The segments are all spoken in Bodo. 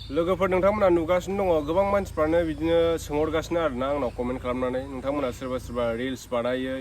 लोगोफोर नोंथांमोना नुगासिनो दङ गोबां मानसिफ्रानो बिदिनो सोंहरगासिनो आरोना आंनाव कमेन्ट खालामनानै नोंथांमोना सोरबा रिल्स बानायो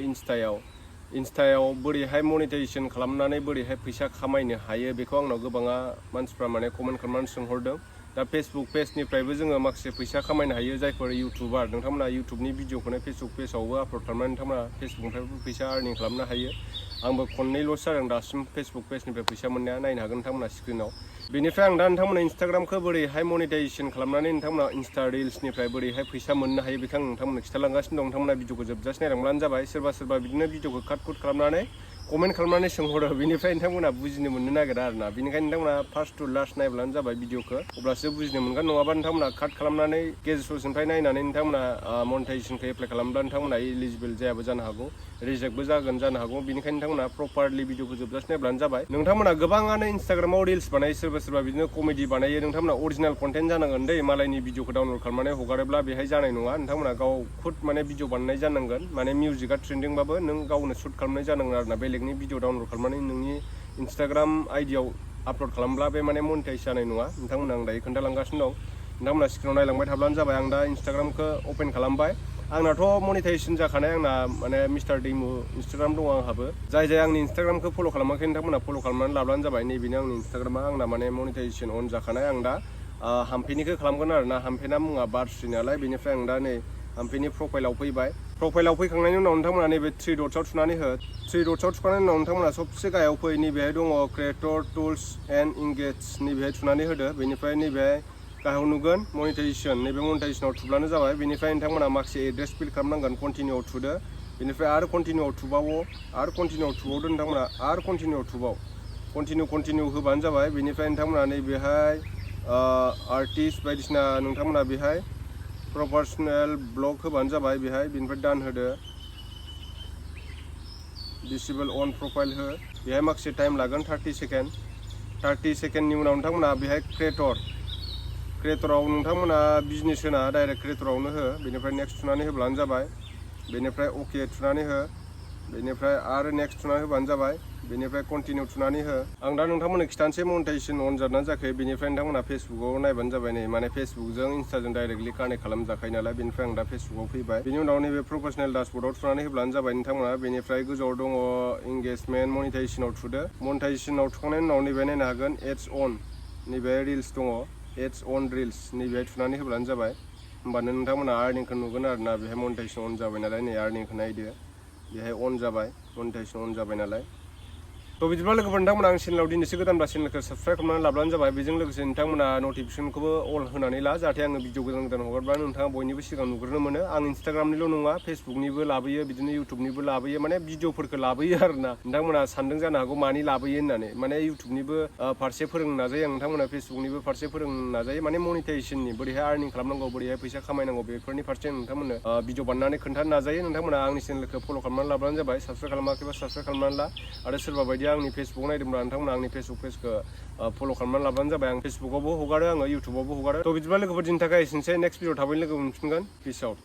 इन्स्टायाव बोरैहाय मनिटाइजेशन खालामनानै बोरैहाय फैसा खामायनो हायो बेखौ आंनाव गोबाङा मानसिफ्रा माने कमेन्ट खालामनानै सोंहरदों दा फेसबुक पेजनिफ्रायबो जोङो माखासे फैसा खामायनो हायो जायफोर इउटुबार नोंथांमोना इउटुबनि भिडिअखौनो फेसबुक पेजावबो आपल'ड खालामनानै नोंथांमोना फेसबुकनिफ्रायबो फैसा आर्निं खालामनो हायो आंबो खननैल'सो जादों दासिम फेसबुक पेजनिफ्राय फैसा मोननाया नायनो हागोन नोंथांमोना स्क्रिनाव बेनिफ्राय आं दा नोंथांमोना इन्स्टाग्रामखौ बोरैहाय मनिटाइजेशन खालामनानै नोंथांमोना इन्स्टा रिल्सनिफ्राय बोरैहाय फैसा मोननो हायो बेखौ आं नोंथांमोननो खिन्थालांगासिनो दं नोंथांमोना भिडिअखौ जोबजासे नायलांब्लानो जाबाय सोरबा बिदिनो भिडिअखौ काट खालामनानै कमेन्ट खालामनानै सोंहरो बेनिफ्राय नोंथांमोना बुजिनो मोननो नागिरा आरोना बेनिखायनो नोंथांमोना फार्स्ट टु लास्ट नायब्लानो जाबाय भिडिअखौ अब्लासो बुजिनो मोनगोन नङाबा नोंथांमोना काट खालामनानै गेजेर ससेनिफ्राय नायनानै नोंथांमोना मनिटाइजेशनखौ एप्लाइ खालामब्ला नोंथांमोना इलिजिबल जायाबो जानो हागौ रिजेक्टबो जानो हागौ बेनिखायनो नोंथांमोना प्रपारलि भिडिअखौ जोबजासे नायब्लानो जाबाय नोंथांमोना गोबाङानो इन्स्टाग्रामाव रिल्स बानायो सोरबा बिदिनो कमेडि बानायो नोंथांमोना अरिजिनेल कन्टेन्ट जानांगोन दै मालायनि भिडिअखौ डाउनलड खालामनानै हगारोब्ला बेहाय जानाय नङा नोंथांमोना गाव खुद माने भिडिअ बानायनाय जानांगोन माने मिउजिकआ ट्रेन्डिंबाबो नों गावनो शुट खालामनाय जानांगोन आरोना बेलेगनि भिडिअ डाउनलड खालामनानै नोंनि इन्स्टाग्राम आइडियाव आपल'ड खालामब्ला बे माने मनिटाइज जानाय नङा नोंथांमोना आं दायो खोन्थालांगासिनो दं नोंथांमोना स्क्रिनाव नायलांबाय थाब्लानो जाबाय आं दा इन्स्टाग्रामखौ अपेन खालामबाय आंनाथ' मनिटाइजेशन जाखानाय आंना माने मिस्टार दैमु इन्स्टाग्राम दङ आंहाबो जाय आंनि इन्स्टाग्रामखौ फल' खालामाखै नोंथांमोना फल' खालामनानै लाब्लानो जाबाय नैबेनो आंनि इन्स्टाग्रामा आंना माने मनिटाइजेशन अन जाखानाय आं दा हाम्फेनिखौ खालामगोन आरोना हाम्फेना मुङा बारस्रि नालाय बेनिफ्राय आं दा नै हाम्फेनि प्रफाइलाव फैबाय प्रफाइलाव फैखांनायनि उनाव नोंथांमोना नैबे थ्रि डट्सआव थुनानै हो थ्रि डट्सआव थुखांनायनि उनाव नोंथांमोना सबसे गाहायाव फै नैबेहाय दङ क्रिएटर टुल्स एन्ड इंगेज नैबेहाय थुनानै होदो बेनिफ्राय नैबेहाय गाहायाव नुगोन मनिटाइजेशन नैबे मनिटाइजेशनाव थुब्लानो जाबाय बेनिफ्राय नोंथांमोना माखासे एड्रेस फिल खालामनांगोन कन्टिनिउआव थुदो बेनिफ्राय आरो कन्टिनिउआव थुबावो आरो कन्टिनिउआव थुबावदो नोंथांमोना आरो कन्टिनिउआव थुबाव कन्टिनिउ होबानो जाबाय बेनिफ्राय नोंथांमोना नैबेहाय आर्टिस्ट बायदिसिना नोंथांमोना बेहाय प्रफेशनेल ब्लग होबानो जाबाय बेहाय बेनिफ्राय डान होदो डिसेबल अन प्रफाइल हो बेहाय माखासे टाइम लागोन 30 सेकेन्डनि उनाव नोंथांमोना बेहाय क्रिएटराव नोंथांमोना बिजनेस होना डाइरेक्ट क्रिएटरावनो हो बेनिफ्राय नेक्स्ट थुनानै होब्लानो जाबाय बेनिफ्राय अके थुनानै हो बेनिफ्राय आरो नेक्स्ट थुनानै होबानो जाबाय बेनिफ्राय कन्टिनिउ थुनानै हो आं दा नोंथांमोननो खिथानोसै मनिटाइजेशन अन जादोंना जायाखै बेनिफ्राय नोंथांमोना फेसबुकाव नायबानो जाबाय नै माने फेसबुकजों इन्स्टाजों डाइरेक्टलि कानेक्ट खालामजाखायो नालाय बेनिफ्राय आं दा फेसबुकाव फैबाय बेनि उनाव नैबे प्रफेशनेल डासबर्डआव थुनानै होब्लानो जाबाय नोंथांमोना बेनिफ्राय गोजौआव दङ इंगेजमेन्ट मनिटाइजेशनाव थुदो मनिटाइजेशनाव थुखांनायनि उनाव नैबे नायनो हागोन एड्स अन नैबे रिल्स दङ एड्स अन रिल्स नैबेहाय थुनानै होब्लानो जाबाय होमबानो नोंथांमोना आर्निंखौ नुगोन आरोना बेहाय मनिटाइजेशन अन जाबाय नालाय नै आर्निंखौ नायदो बेहाय अन जाबाय मनिटाइजेशन अन जाबाय नालाय थ' बिदिब्ला लोगोफोर नोंथांमोना आं चेनेलाव दिनैसो गोदानबा चेनेलखौ साबस्क्राइब खालामनानै लाब्लानो जाबाय बेजों लोगोसे नोंथांमोना नटिफिकेसनखौबो अल होनानै ला जाहाथे आङो भिडिअ गोदान हगारब्लानो नोंथाङा बयनिबो सिगां नुग्रोनो मोनो आं इन्स्टाग्रामनिल' नङा फेसबुकनिबो लाबोयो बिदिनो इउटुबनिबो लाबोयो माने भिडिअफोरखौ लाबोयो आरोना नोंथांमोना सानदों जानो हागौ मानि लाबोयो होननानै माने इउटुबनिबो फारसे फोरोंनो नाजायो आं नोंथांमोना फेसबुकनिबो फारसे फोरोंनो नाजायो माने मनिटाइजेशननि बोरैहाय आर्निं खालामनांगौ बोरैहाय फैसा खामायनांगौ बेफोरनि फारसे नोंथांमोननो भिडिअ बानायनानै खोन्थानो नाजायो नोंथांमोना आंनि चेनेलखौ फल' खालामनानै लाब्लानो जाबाय साबस्क्राइब खालामाखैबा साबस्क्राइब खालामनानै ला आरो सोरबा बायदिया आंनि फेसबुक नायदोंब्ला नोंथांमोना आंनि फेसबुक पेजखौ फल' खालामनानै लाब्लानो जाबाय आं फेसबुकावबो हगारो आङो इउटुबावबो हगारो थ' बिदिब्ला लोगोफोर दिनैनि थाखाय एसेनोसै नेक्स्ट भिडिअ थाबैनो लोगो मोनफिनगोन पिस आउट